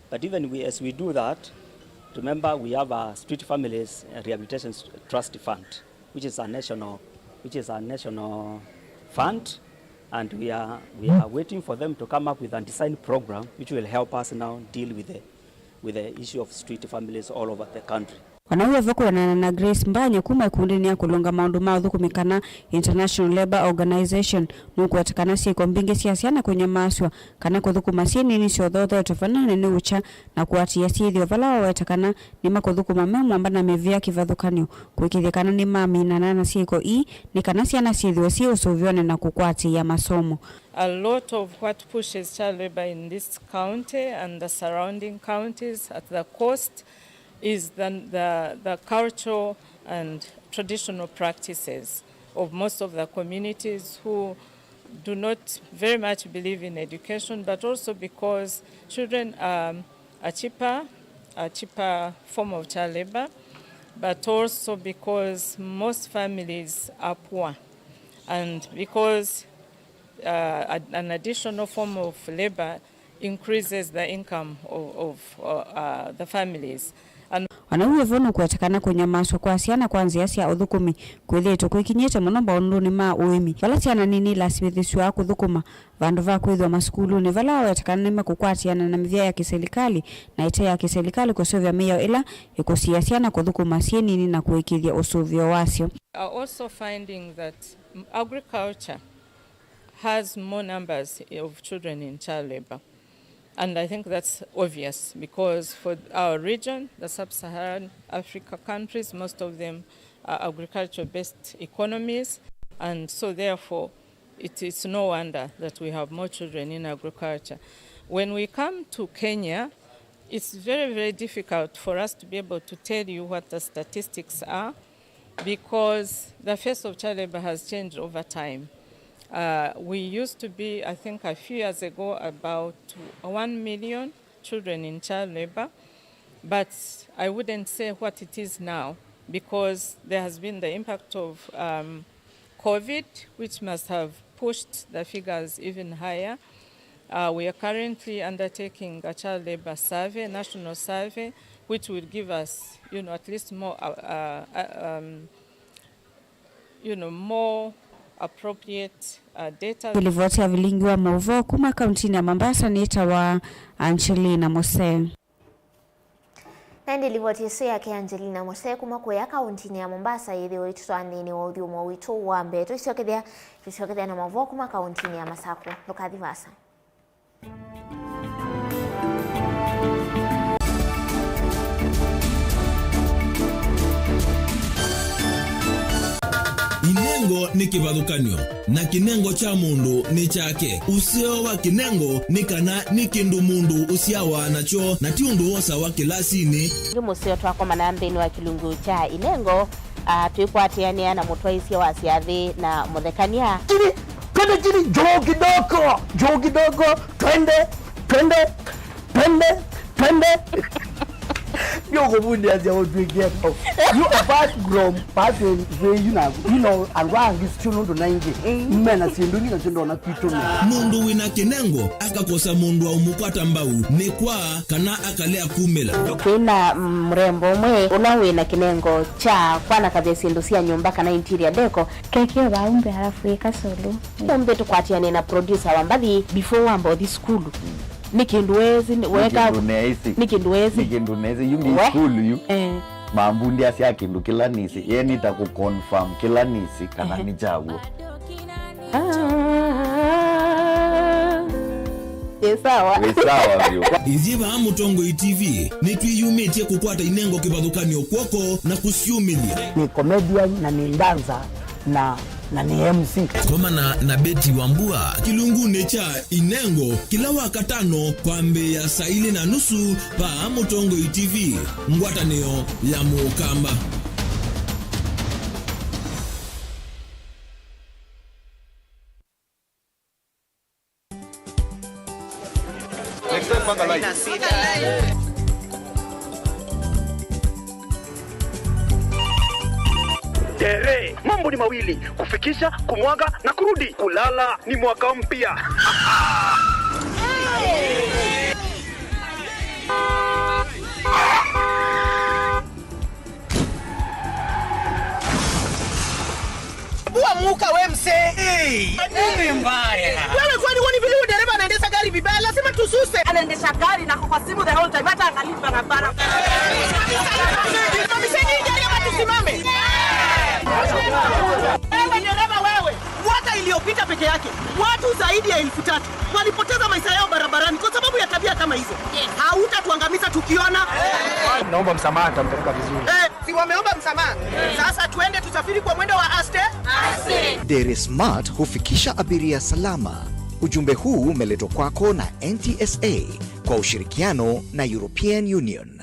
But even we, as we do that, remember we have a Street Families Rehabilitation Trust Fund, which is a national, which is a national fund, and we are, we are waiting for them to come up with a design program which will help us now deal with the, with the issue of street families all over the country. O na ũu wĩ vo, kwĩanana na Grace Mbanya kuma ĩkundĩnĩ ya kũlũnga maũndũ ma ũthũkũmi kana International Labour Organization, nũkũweta kana syĩko mbingĩ sya syana kũnyamaasw'a kana kũthũkũma syĩ nini syothothetwe vana nene ũkya na kũatĩĩa syĩthĩo vala waweta kana nĩmakũthũkũma me mwamba na mĩvĩa kĩvathũkany'o kũĩkĩĩthya kana nĩmaminana na syĩko ii nĩ kana syana syĩthĩwe syĩ ũsũvĩonĩ na kũkwatĩĩa masomo. A lot of what pushes child labor in this county and the surrounding counties at the coast is the, the, the cultural and traditional practices of most of the communities who do not very much believe in education, but also because children are a cheaper, a cheaper form of child labor, but also because most families are poor, and because uh, a- an additional form of labor increases the income of, of uh, uh, the families. And O na ũu wĩ vo, nũkũweta kana kũnyamaasw'a kwa syana kwa nzĩa sya ũthũkũmi kwĩthĩĩtwe kwĩkinyĩte mũno maũndũnĩ ma ũĩmi, vala syana nini ilasimĩthĩsw'aa kũthũkũma vandũ va kwĩthĩwa masukulunĩ, vala waweta kana nĩmakũkwatĩana na mĩvĩa ya kĩsilikalĩ na ĩte ya kĩsilikalĩ kũseũvya mĩao ĩla ĩkũsiĩĩa syana kũthũkũma syĩ nini na kũĩkĩĩthya ũsũvĩo wasyo. Are also finding that agriculture has more numbers of children in child labor. And I think that's obvious because for our region, the sub-Saharan Africa countries, most of them are agriculture-based economies, and so therefore it is no wonder that we have more children in agriculture. When we come to Kenya, it's very, very difficult for us to be able to tell you what the statistics are because the face of child labor has changed over time. Uh, we used to be, I think, a few years ago, about one million children in child labor, but I wouldn't say what it is now because there has been the impact of um, COVID, which must have pushed the figures even higher. Uh, we are currently undertaking a child labor survey, national survey, which will give us, you know, at least more, uh, uh, um, you know, more appropriate uh, data. Ĩlivoti ya vilingi wa maũvoo kuma kauntinĩ ya Mombasa nĩtawa Angelina Mose. Na ĩndĩ livoti ĩsu yake Angelina Mose kuma kũya kauntinĩ ya Mombasa yĩthĩwa ĩtũtwaa nthĩnĩ wa ũthyũmũo witũ wa mbee. Tũisyokethya, tũisyokethya na maũvoo kuma kauntinĩ ya Masakũ. Ndũkathi vaasa. Inengo nĩ kĩvathũkany'o, na kĩnengo kya mũndũ nĩ kyake. Ũseo wa kĩnengo nĩ kana nĩ kĩndũ mũndũ ũsyawa nakyo, na ti ũndũ wosawa kĩlasinĩ. Ĩngĩ mũseo twakomana nthĩnĩ wa kĩlungu kya inengo, a, twĩkwatĩanĩa na mũtwaĩsya wa syathĩ na mũthekany'a. Chini, twende chini, juu kidogo, juu kidogo, twende, twende, twende, twende. Nĩũkũvundĩasya ũtw'ĩkie kau. You apart from passing through you na, you know, andũ angĩ still nũndũ na ingĩ. Mm. Mena syĩndũ ingĩ nasyo ndona kwitũ me. Mũndũ wĩna kĩnengo akakosa mũndũ wa ũmũkwata mbau nĩ kwa kana akalea kumĩla. Twĩna, mm, mũrembo ũmwe ũla wĩna kĩnengo kya kwanakavya syĩndũ sya nyũmba kana interior decor. Keke vau mbee alafu ĩka solo. Ũmbe tũkwatĩane na producer wa mbathi before wamba ũthi sukulu. Nĩ kĩndũ wesĩ, nĩ weka kĩndũ neesĩ. Nĩ kĩndũ wesĩ. Nĩ kĩndũ neesĩ. Yu nĩ we? Sukulu yu. Eh. Mambundĩasya kĩndũ kĩla nĩsĩ. Ye nĩta kũ confirm kĩla nĩsĩ kana, ehe, nĩ kyaw'o. Ah. Ĩ sawa. Wĩ sawa vyũ. Ithyĩ vaa Mũtongoi T V nĩtwĩyumĩtye kũkwata inengo kĩvathũkan'yo kw'oko na kũsyumĩlya. Nĩ comedian na nĩ dancer na, na nĩ M C. Komana na Betty Wambua kĩlungunĩ kya Inengo kĩla Wakatano kwambĩĩa saa ilĩ na nusu vaa Mũtongoi T V, ngwatanĩo ya Mũkamba. Next time, panga live. Tere, mambo ni mawili, kufikisha, kumwaga na kurudi. Kulala ni mwaka mpya. Bua muka we mse. Hey, nini mbaya? Wewe kwani woni vile huyu dereva anaendesha gari vibaya? Lazima tususe. Anaendesha gari na kwa simu the whole time, hata angalii barabara. Mamiseni hii gari ama tusimame? Wewe dereva wewe, mwaka iliyopita peke yake, watu zaidi ya elfu tatu walipoteza maisha yao barabarani kwa sababu ya tabia kama hizo. Yes. Hautatuangamiza tukiona. Naomba msamaha, nitampeleka vizuri. Eh, si wameomba msamaha? Sasa twende tusafiri kwa mwendo wa aste. Aste. Dere Smart hufikisha abiria salama. Ujumbe huu umeletwa kwako na N T S A kwa ushirikiano na European Union.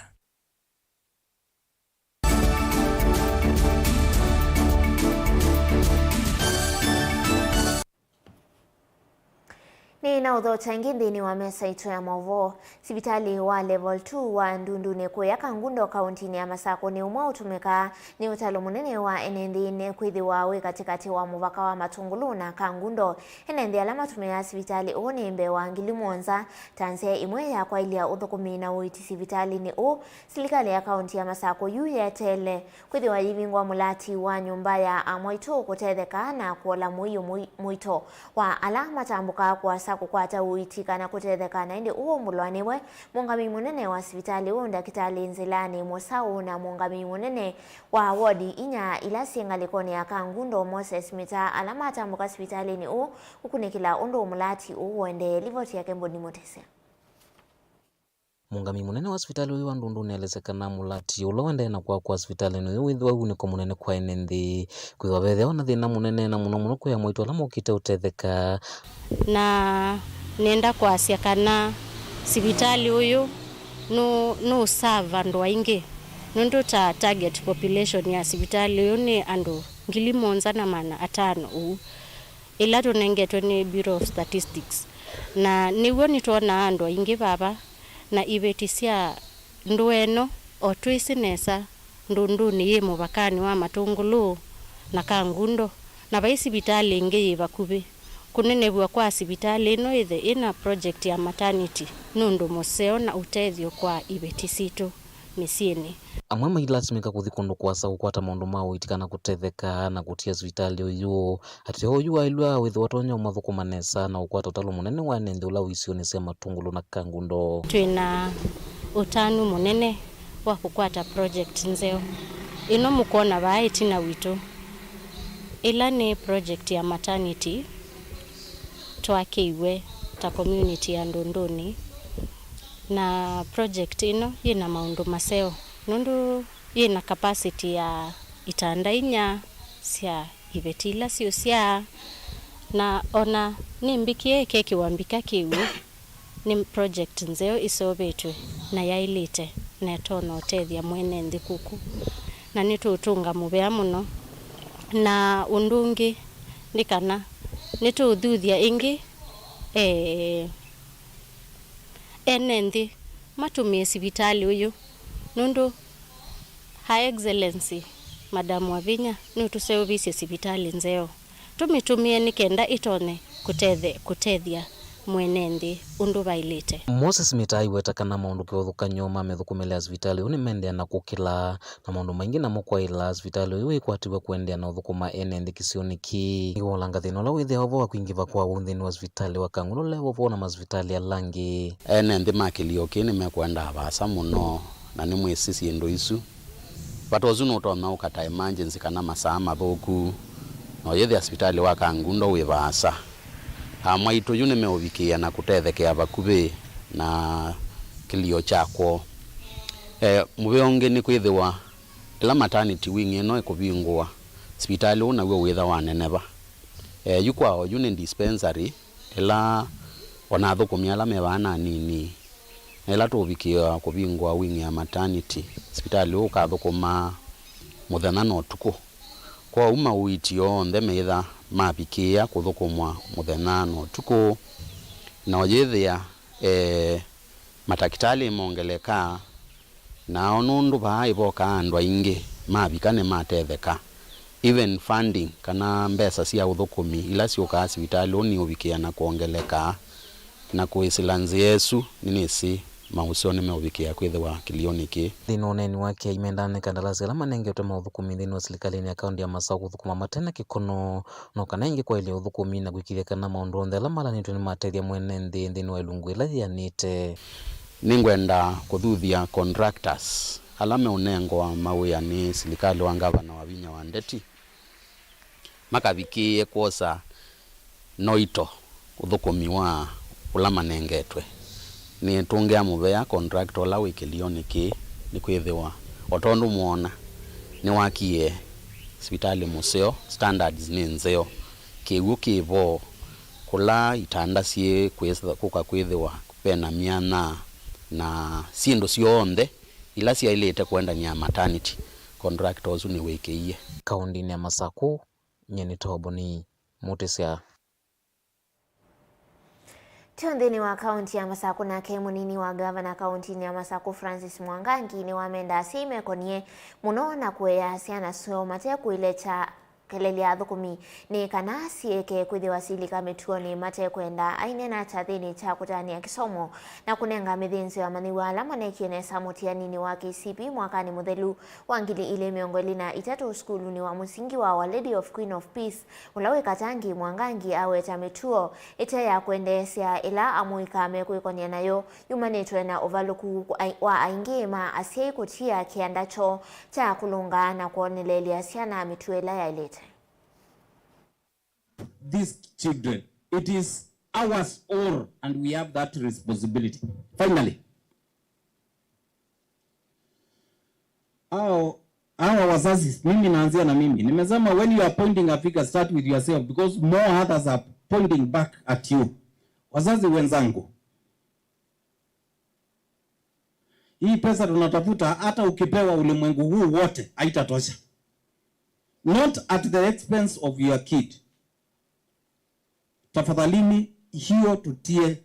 Nĩ na ũthokya ĩngĩ nthĩnĩ wa mesa itũ ya maũvoo. Sivitalĩ wa Level two wa Ndundunĩ kũya Kangundo kauntinĩ ya Masakũ nĩ ũmwe ũtũmĩkaa nĩ ũtalo mũnene wa ene nthĩ nĩ kwĩthĩwa wĩ katĩkatĩ wa mũvaka wa Matũngũlũ na Kangundo. Ene nthĩ ala matũmĩaa sivitalĩ ũũ nĩ mbee wa ngili mũonza ta nzĩa ĩmwe ya kwaĩlya ũthũkũmi na ũiiti sivitalĩnĩ ũũ. Silikalĩ ya kaunti ya Masakũ yu yeteele kwĩthĩwa yĩvingũa mũlati wa nyũmba ya amwaitũ kũtetheka na kũola mũio mũi-, mũito wa ala matambũkaa kũasa kũkwata ũiiti kana kũtetheka, na ĩndĩ ũũ ũmbũlwa nĩwe mũũngamĩi mũnene wa sivitalĩ ũũ, Ndakĩtalĩ Nzĩlanĩ Mũsaũ, na mũũngamĩi mũnene wa wodi inya ila syĩ ngalĩkonĩ ya Kangundo, Moses Mĩtaa, ala matambũka sivitalĩnĩ ũũ kũkunĩkĩla ũndũ mũlati ũũ ũendee. Livoti yake Mboni Mũtesya. Mũũngamĩi mũnene wa sivitalĩ ũyũ wa Ndundunĩ nĩaelesya kana mũlati ũla ũendee na kwakwa sivitalĩnĩ ũyũ wĩthĩwa wĩ wunĩko mũnene kwa ene nthĩ, kwĩthĩwa vethĩawa na thĩna mũnene, na mũno mũno kwĩ amwaitũ ala mokĩte ũtetheka. Na nĩenda kwasya kana sivitalĩ ũyũ nũ-, nũũsava andũ aingĩ, nũndũ ta target population ya sivitalĩ ũyũ nĩ andũ ngili mũonza na maana atano ũu, ĩla tũnengetwe nĩ Bureau of Statistics, na nĩw'o nĩtwonaa andũ aingĩ vava. Na iveti sya ndũa ĩno, o twĩsĩ nesa, Ndundunĩ yĩ mũvakanĩ wa Matũngũlũ na Kangundo, na vai sivitalĩ ĩngĩ yĩ vakuvĩ. Kũnenevw'a kwa sivitalĩ ĩno ĩthe ĩna project ya maternity nĩ ũndũ mũseo na ũtethyo kwa iveti sitũ mĩsyĩnĩ. Amwe mailasimĩka kũthi kũndũ kũasa kũkwata maũndũ ma ũiiti kana kũtetheka na kũtia sivitalĩ ũyũ. Atĩ oyu waĩlw'a wĩthĩwa ũtonya ũmathũkũma nesa na ũkwata ũtalo mũnene wa ene nthĩ ũla wĩ isionĩ sya Matũngũlũ na Kangundo. Twĩ na ũtanu mũnene wa kũkwata project nzeo ĩno mũkwona vaa ĩtina witũ, ĩla nĩ project ya maternity twakĩiwe ta community ya Ndundunĩ, na project ĩno yĩ na maũndũ maseo nũndũ yĩ na capacity ya itanda inya sya iveti ila siũsyaa, na ona nĩ mbĩkĩe ĩkekĩwa mbika kĩw'ũ. Nĩ project nzeo ĩseũvĩtw'e na yaĩlĩte na ĩtonya ũtethya mwene nthĩ kuku, na nĩtũũtũnga mũvea mũno. Na ũndũ ũngĩ nĩ kana nĩtũũthuthya ĩngĩ, eh, ene nthĩ matũmĩe sivitalĩ ũyũ Nũndũ Her Excellency Madam Wavinya nũtũseũvisye sivitalĩ nzeo, tũmĩtũmĩe nĩ kenda ĩtonye kũtethe-, kũtethya mwene nthĩ ũndũ vaĩlĩte. Moses Mita aiweta kana maũndũ kĩvathũkany'o ma mĩthũkũmĩle ya sivitalĩ ũũ nĩmaendeea na kũkĩla, na maũndũ maingĩ namo kwaĩla sivitalĩ ũyũ wĩkwatĩw'a kũendeea na ũthũkũma ene nthĩ kĩsionĩ kĩĩ. Nĩwolanga thĩna ũla wĩthĩawa vo wa kwingĩva kwa aũũ nthĩnĩ wa sivitalĩ wa Kangulu ũla wĩ vo na masivitalĩ ala angĩ. Ene nthĩ ma kĩlio kĩĩ nĩmekũendaa vaasa mũno na nĩmwĩsĩ syĩndũ isu. Vata ũsu nũtonya ũka ta emergency kana masaa mathũku, na ũyĩthĩa sivitalĩ wa Kangundo wĩ vaasa. Amwaitũ yu nĩmeũvikĩĩa na kũtethekea vakuvĩ na kĩlio kya kwoo. E, mũvea ũngĩ nĩ kwĩthĩwa ĩla maternity wing ĩno ĩkũvingũa, sivitalĩ ũũ naw'o wĩtha waneneva. E, yu kwa oyu nĩ dispensary ĩla ona athũkũmi ala me vaa na anini, na ĩla tũũvikĩĩa kũvingũa wing ya maternity, sivitalĩ ũũ ũkathũkũma mũthenya na ũtukũ. Kwoou mauiiti onthe meĩtha mavikĩĩa kũthũkũmwa mũthenya na ũtukũ, na ũyĩthĩa, e, matakĩtalĩ mongeleka, nao nũndũ vaa ĩvokaa andũ aingĩ mavika nĩmatetheka. Even funding kana mbesa sya ũthũkũmi ila syũkaa sivitalĩ ũũ nĩũvikĩĩa na kwongeleka, na kwĩsĩla nzĩa ĩsu nĩnĩsĩ maũseo nĩmeũvikĩĩa kwĩthĩwa kĩlionĩ kĩĩ. Nthĩnĩ wa ũneeni wake, aimendaa nĩ kandalasi ala manengetwe maũthũkũmi nthĩnĩ wa silikalĩnĩ ya kaũntĩ ya Masaku kũthũkũma mate na kĩkono, no kana ĩngĩ kwaĩlya ũthũkũmi na kũĩkĩĩthya kana maũndũ onthe ala malanĩtw'e nĩmatethya mwene nthĩ nthĩnĩ wa ĩlungu ĩla yĩanĩte. Nĩngwenda kũthuthya contractors ala meũnengwa mawĩa nĩ silikalĩ wa ngavana Wavinya wa Ndeti, makavikĩĩe kwosa noito ũthũkũmi wa ũla manengetwe. Nĩtũngĩa mũvea contractor ũla wĩ kĩlionĩ kĩĩ, nĩkwĩthĩwa o tondũ mwoona nĩwakie sivitalĩ mũseo, standards nĩ nzeo, kĩw'ũ kĩ vo, kũla itanda syĩkũka kwĩthĩwa ve na myanya, na syĩndũ syonthe ila syaĩlĩte kũendany'a maternity, contractor ũsu nĩwĩkĩie. Kaũndĩnĩ ya Masaku, nyie nĩ Toboni Mũtĩsya. Tyo nthĩnĩ wa kaũntĩ ya Masaku, nake mũnini wa ngavana kaũntĩnĩ ya Masaku, Francis Mwangangi, nĩwamenda asyai mekonie mũno na kũea syana syoo mate kũilekya kelelya athũkũmi nĩ kana syĩeke kwĩthĩwa silika mĩtuonĩ mate kwenda. Aineena kyathĩnĩ kya kũtanĩa kĩsomo na kũnenga mĩthĩnzĩo amanyĩw'a ala manekie nesa mũtianinĩ wa K C P e mwakanĩ mũthelu wa ngili ilĩ mĩongo ĩlĩ na itatũ sukulunĩ wa mũsingi wa Our Lady of Queen of Peace, ũla wĩ Katangi, Mwangangi aweta mĩtuo ĩte ya kwendeesya ĩla amũika mekwĩkonia nayo yumanĩtwe na ũvalũku wa aingĩ ma asyai kũtia kĩanda kyoo kya kũlũnga na kwoneleelya syana mĩtuo ĩla yaĩlĩte. These children, it is ours all and we have that responsibility. Finally, hao, hawa wazazi, mimi naanzia na mimi. Nimesema when you are pointing a finger, start with yourself because more others are pointing back at you. Wazazi wenzangu, hii pesa tunatafuta, hata ukipewa ulimwengu huu wote, haitatosha. Not at the expense of your kid. Tafadhalini, hiyo tutie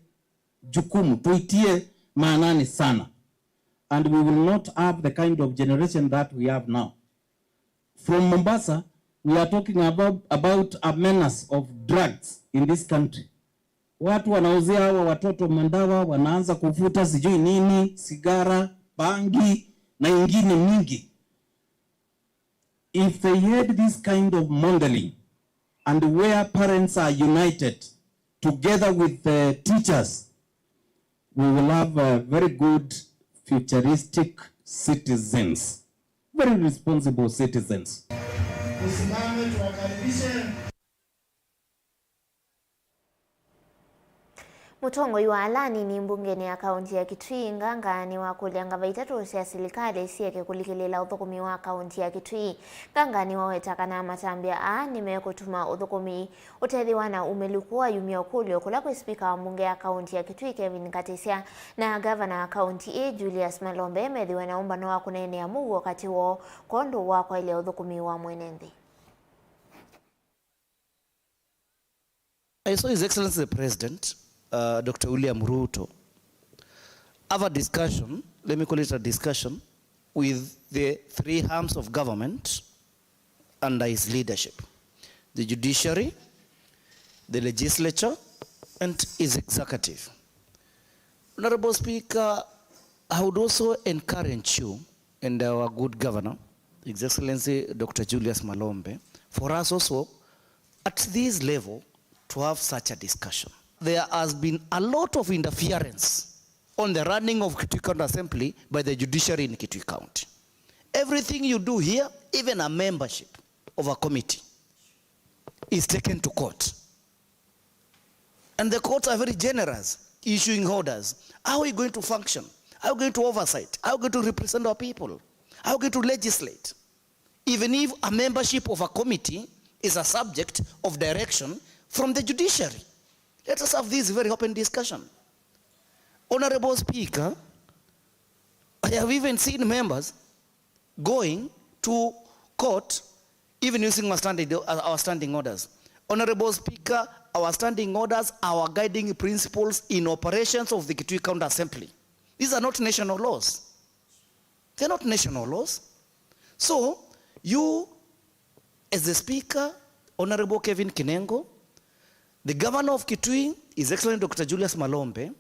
jukumu, tuitie maanani sana. And we will not have the kind of generation that we have now. From Mombasa, we are talking about, about a menace of drugs in this country. Watu wanauzia hawa watoto madawa, wanaanza kuvuta sijui nini, sigara, bangi na ingine mingi. If they had this kind of modeling and where parents are united together with the teachers, we will have a very good futuristic citizens, very responsible citizens. Tusimame tuwakaribishe. Mũtongoi wa ala anini mbungenĩ ya kaũntĩ ya Kitui, Nganga, nĩwakũlya ngava itatũ sya silikalĩ syĩke kũlikĩlĩĩla ũthũkũmi wa kaũntĩ ya Kitui. Nganga nĩwaweta kana matambya aa nĩmekũtuma ũthũkũmi ũtethĩwa na umĩlĩku wa yumya ũkũlyo kũla kwĩ spika wa mbunge ya kaũntĩ ya Kitui, Kevin Katisya, na ngavana wa kaũntĩ ĩĩ, Julius Malombe, methĩwe na ũmbano wa kũneenea mũuo katĩ woo kwondũ wa kwaĩlya ũthũkũmi wa mwene nthĩ. I saw His Excellency the President, uh, Doctor William Ruto, have a discussion, let me call it a discussion, with the three arms of government under his leadership, the judiciary, the legislature, and his executive. Honorable Speaker, I would also encourage you and our good governor, His Excellency Doctor Julius Malombe, for us also at this level to have such a discussion. There has been a lot of interference on the running of Kitui County Assembly by the judiciary in Kitui County. Everything you do here, even a membership of a committee, is taken to court. And the courts are very generous, issuing orders. How are we going to function? How are we going to oversight? How are we going to represent our people? How are we going to legislate? Even if a membership of a committee is a subject of direction from the judiciary. Let us have this very open discussion. Honorable Speaker, I have even seen members going to court, even using our standing, our standing orders. Honorable Speaker, our standing orders are our guiding principles in operations of the Kitui County Assembly. These are not national laws. They're not national laws. So, you, as the Speaker, Honorable Kevin Kinengo, the Governor of Kitui, His Excellency Doctor Julius Malombe,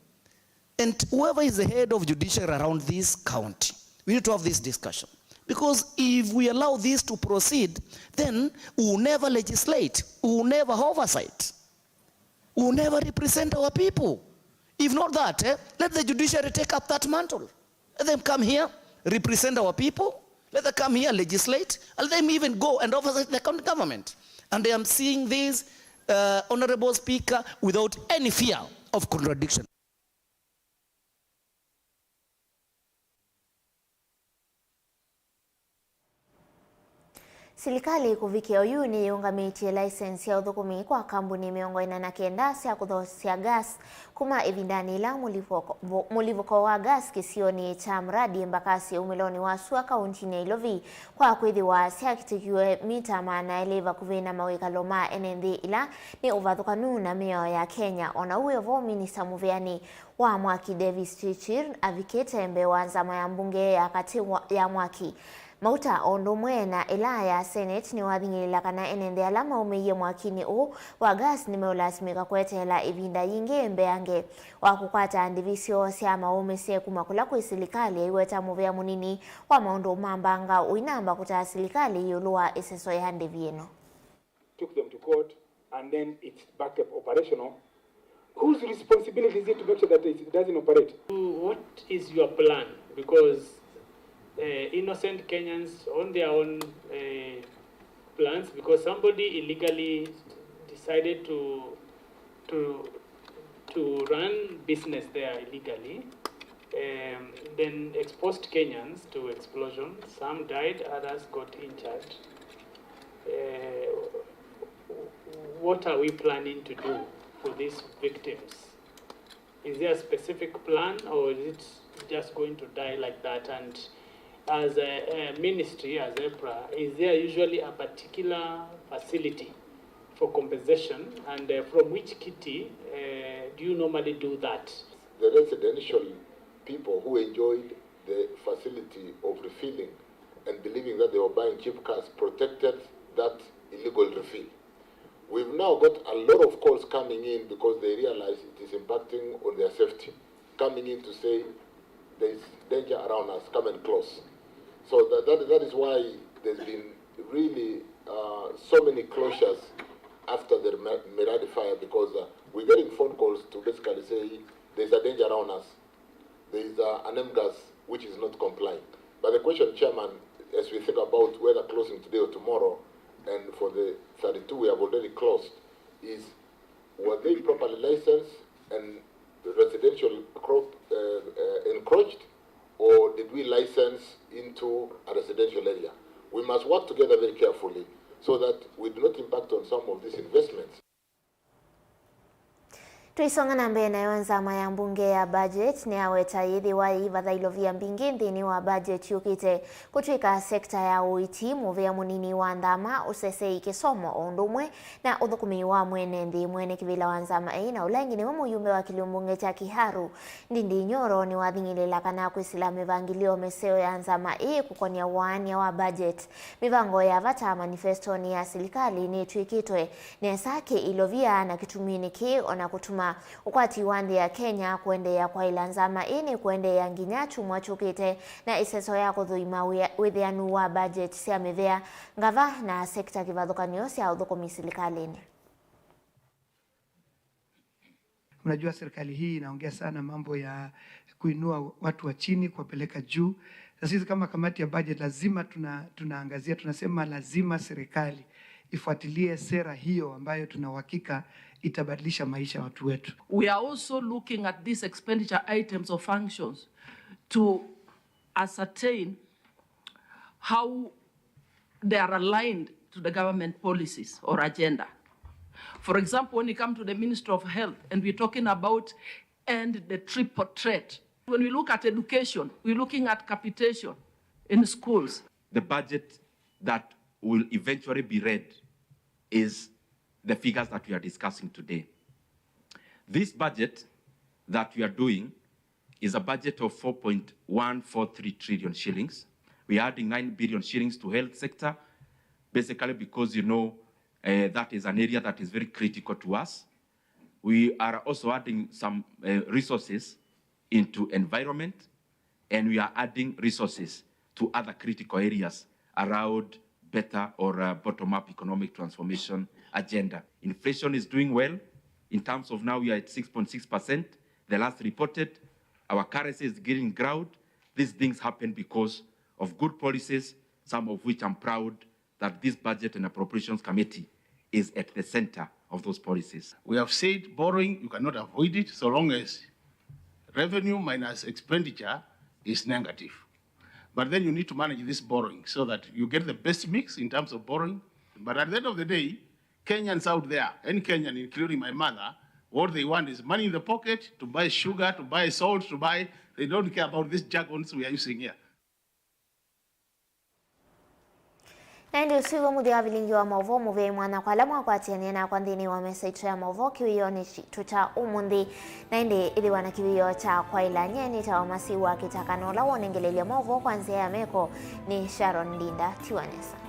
and whoever is the head of judiciary around this county, we need to have this discussion. Because if we allow this to proceed, then we will never legislate, we will never oversight, we will never represent our people. If not that, eh, let the judiciary take up that mantle. Let them come here, represent our people. Let them come here, legislate. And let them even go and oversight the county government. And I am seeing this, uh, Honorable Speaker, without any fear of contradiction. Silikalĩ kũvikĩa oyu nĩyĩũngamĩtye license sya ũthũkũmi kwa kambuni mĩongo ĩna na kenda sya kũthosya gas kuma ĩvindanĩ yĩla mũlivũko, mũlivũko wa gas kĩsionĩ kya Mradi Embakasi umĩlonĩ wa sua kauntinĩ ya Ilovi kwa kwĩthĩwa syakitĩkiwe mita maana elĩ vakuvĩ na mawĩkalo ma ene nthĩ ila nĩ ũvathũkanu na mĩao ya Kenya. O na ũu wĩ o vo, minista mũvĩanĩ wa mwaki Davis Chirchir avikĩte mbee wa nzama ya mbunge ya katĩ wa, ya mwaki, mauta o ũndũ ũmwe na ĩla ya Senate nĩwathing'ĩĩla kana ene nthĩ ala maumĩie mwakinĩ ũũ wa gas nĩmeũlasimĩka kweteela ĩvinda yingĩ mbeange wa kũkwata ndĩvi syoo sya maũmĩsye kuma kũla kwĩ silikalĩ, aiweta mũvĩa mũnini wa maũndũ ma mbanga ũinamba kũtaa silikalĩ ĩũlũ wa ĩseso ya ndĩvi ĩno. Took them to court, and then it's back up operational. Whose responsibility is it to make sure that it doesn't operate? What is your plan? Because uh, innocent Kenyans on their own uh, plans, because somebody illegally decided to to to run business there illegally, um, then exposed Kenyans to explosion. Some died, others got injured. Uh, what are we planning to do for these victims? Is there a specific plan, or is it just going to die like that? And as a, a ministry, as EPRA, is there usually a particular facility for compensation, and uh, from which kitty uh, do you normally do that? The residential people who enjoyed the facility of refilling and believing that they were buying cheap cars protected that illegal refill. We've now got a lot of calls coming in because they realize it is impacting on their safety, coming in to say there is danger around us, come and close. So that, that, that is why there's been really uh, so many closures after the Miradi fire, because uh, we're getting phone calls to basically say there's a danger around us. There is uh, an M gas which is not complying. But the question, Chairman, as we think about whether closing today or tomorrow, and for the thirty-two we have already closed, is were they properly licensed and residential crop, uh, uh, encroached, or did we license into a residential area? We must work together very carefully so that we do not impact on some of these investments. Tũisonga na mbee, nayo nzama ya mbunge ya budget nĩyaweta yĩthĩwa yĩivatha ilovia mbingĩ nthĩnĩ wa budget yũkĩte, kũtw'ĩka sekta ya ũiiti, mũvĩa mũnini wa nthama, ũsesei, kĩsomo, o ũndũ ũmwe na ũthũkũmi wa mwene nthĩ. Mwene kĩvĩla wa nzama ĩĩ na ũla ĩngĩ nĩwe mũyumbe wa kĩlio mbunge kya Kiharu, Ndindi Nyoro, nĩwathing'ĩlĩla kana kwĩsĩla mĩvangĩlyo mĩseo ya nzama ĩĩ kũkonĩa waania wa budget. Mĩvango ya vata manifestonĩ ya silikalĩ nĩtw'ĩkĩtwe nesa kĩ-ilovia, na kĩtumi nĩ kĩĩ, o na kũtuma ũkwati wa nthĩ ya Kenya kũendeea kwaĩla nzama ĩĩ nĩ kũendeea nginya kyumwa kyũkĩte na ĩseso ya kũthũima wĩa-, wĩthĩanu wa budget sya mĩvĩa, ngava na sekta kĩvathũkany'o sya ũthũkũmi silikalĩnĩ. Unajua, serikali hii inaongea sana mambo ya kuinua watu wa chini, kuwapeleka juu. Na sisi kama kamati ya budget lazima tuna, tunaangazia, tunasema lazima serikali ifuatilie sera hiyo ambayo tuna uhakika itabadilisha maisha ya watu wetu. We are also looking at these expenditure items or functions to ascertain how they are aligned to the government policies or agenda. For example, when you come to the Ministry of Health and we're talking about end the triple threat, when we look at education, we're looking at capitation in schools. The budget that will eventually be read is the figures that we are discussing today. This budget that we are doing is a budget of four point one four three trillion shillings. We are adding nine billion shillings to health sector, basically because, you know, uh, that is an area that is very critical to us. We are also adding some uh, resources into environment, and we are adding resources to other critical areas around better or uh, bottom-up economic transformation agenda. Inflation is doing well. In terms of now, we are at six point six percent. The last reported, our currency is getting ground. These things happen because of good policies, some of which I'm proud that this Budget and Appropriations Committee is at the center of those policies. We have said borrowing, you cannot avoid it so long as revenue minus expenditure is negative. But then you need to manage this borrowing so that you get the best mix in terms of borrowing. But at the end of the day, Kenyans out there, any Kenyan, including my mother, what they want is money in the pocket to buy sugar, to buy salt, to buy, they don't care about these jargons we are using here. Na ĩndĩ ũsu wĩvo mũthya wa vilingi wa maũvoo mũvei mwana kwa ala mwakwatĩanĩa nakwa nthĩnĩ wa mesa itũ ya maũvoo kĩwĩonĩ kitũ kya ũmũnthĩ. Na ĩndĩ ĩthĩwa na kĩwĩoo kya kwaĩla, nyie nĩtawa Masiu wa Kĩtaka, na ũla wonengelelya maũvoo kwa nzĩa ya meko nĩ Sharon Ndinda. Tiwa nesa.